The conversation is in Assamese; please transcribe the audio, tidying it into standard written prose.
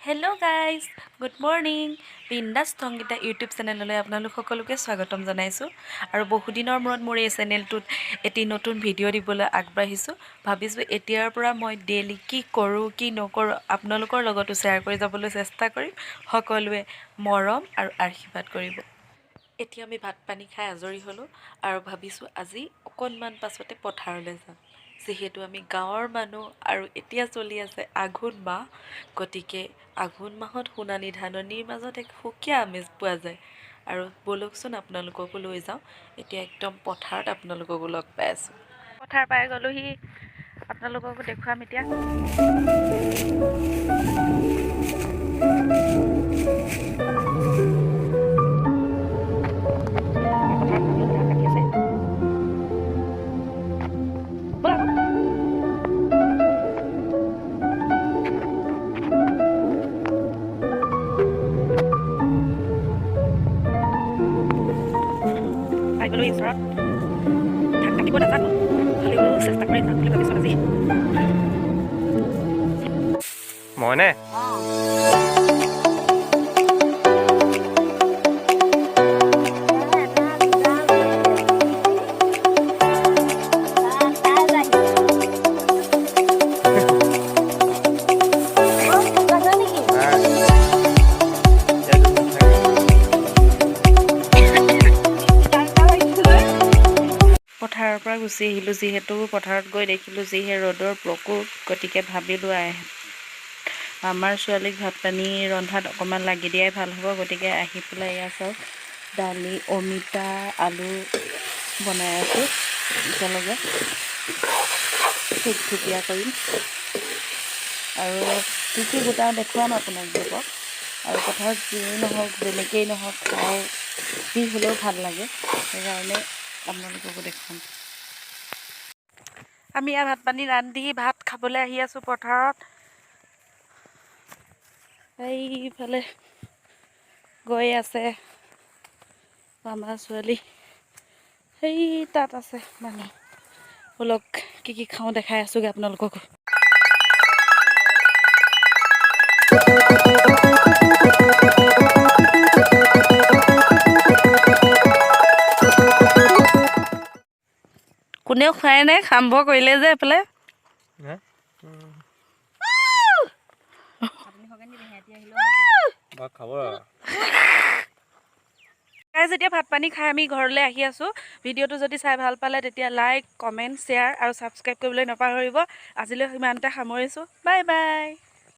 Hello' guys, good morning. বিন্দাছ সংগীতা ইউটিউব চেনেললৈ আপোনালোক সকলোকে স্বাগতম জনাইছোঁ। আৰু বহুদিনৰ মূৰত মোৰ এই চেনেলটোত এটি নতুন ভিডিঅ' দিবলৈ আগবাঢ়িছোঁ। ভাবিছোঁ এতিয়াৰ পৰা মই ডেইলি কি কৰোঁ, কি নকৰোঁ আপোনালোকৰ লগতো শ্বেয়াৰ কৰি যাবলৈ চেষ্টা কৰিম। সকলোৱে মৰম আৰু আশীৰ্বাদ কৰিব। এতিয়া আমি ভাত পানী খাই আজৰি হ'লোঁ আৰু ভাবিছোঁ আজি অকণমান পাছতে পথাৰলৈ যাম। যিহেতু আমি গাঁৱৰ মানুহ আৰু এতিয়া চলি আছে আঘোণ মাহ, গতিকে আঘোণ মাহত সোণালী ধাননিৰ মাজত এক সুকীয়া আমেজ পোৱা যায়। আৰু ব'লকচোন, আপোনালোককো লৈ যাওঁ। এতিয়া একদম পথাৰত আপোনালোককো লগ পাই আছোঁ। পথাৰ পাই গ'লোহি, আপোনালোককো দেখুৱাম এতিয়া। পথাৰত ধান কাটি আছে। ব'লা আকৌ। পাই গ'লো ওচৰত। ধান কাটিব নাজানো, হ'লেও চেষ্টা কৰি যাম বুলি ভাবিছোঁ আজি। মই নে? পথাৰৰ পৰা গুচি আহিলোঁ, যিহেতু পথাৰত গৈ দেখিলোঁ যিহে ৰ'দৰ প্ৰকোপ, গতিকে ভাবিলোঁ আমাৰ ছোৱালীক ভাত পানী ৰন্ধাত অকণমান লাগি দিয়াই ভাল হ'ব। গতিকে আহি পেলাই এয়া চাওক, দালি, অমিতা, আলু বনাই আছোঁ। একেলগে থুপথুপীয়া কৰিম আৰু কি কি গোটাওঁ দেখুৱাম আপোনাক দিয়ক। আৰু পথাৰত যিয়েই নহওক, যেনেকেই নহওক, খাই যি হ'লেও ভাল লাগে, সেইকাৰণে আপোনালোককো দেখুৱাম। আমি ইয়াত ভাত পানী ৰান্ধি ভাত খাবলৈ আহি আছোঁ পথাৰত। এইফালে গৈ আছে মামা ছোৱালী, সেই তাত আছে মানুহ। ব'লক, কি কি খাওঁ দেখাই আছোগৈ আপোনালোককো। কোনেও খোৱাই নাই, খাম্ভ কৰিলে যে এইফালে। ভাত খাব। গাইজ, এতিয়া ভাত পানী খাই আমি ঘৰলৈ আহি আছোঁ। ভিডিঅ'টো যদি চাই ভাল পালে, তেতিয়া লাইক, কমেণ্ট, শ্বেয়াৰ আৰু ছাবস্ক্ৰাইব কৰিবলৈ নাপাহৰিব। আজিলৈ সিমানতে সামৰিছোঁ। Bye bye.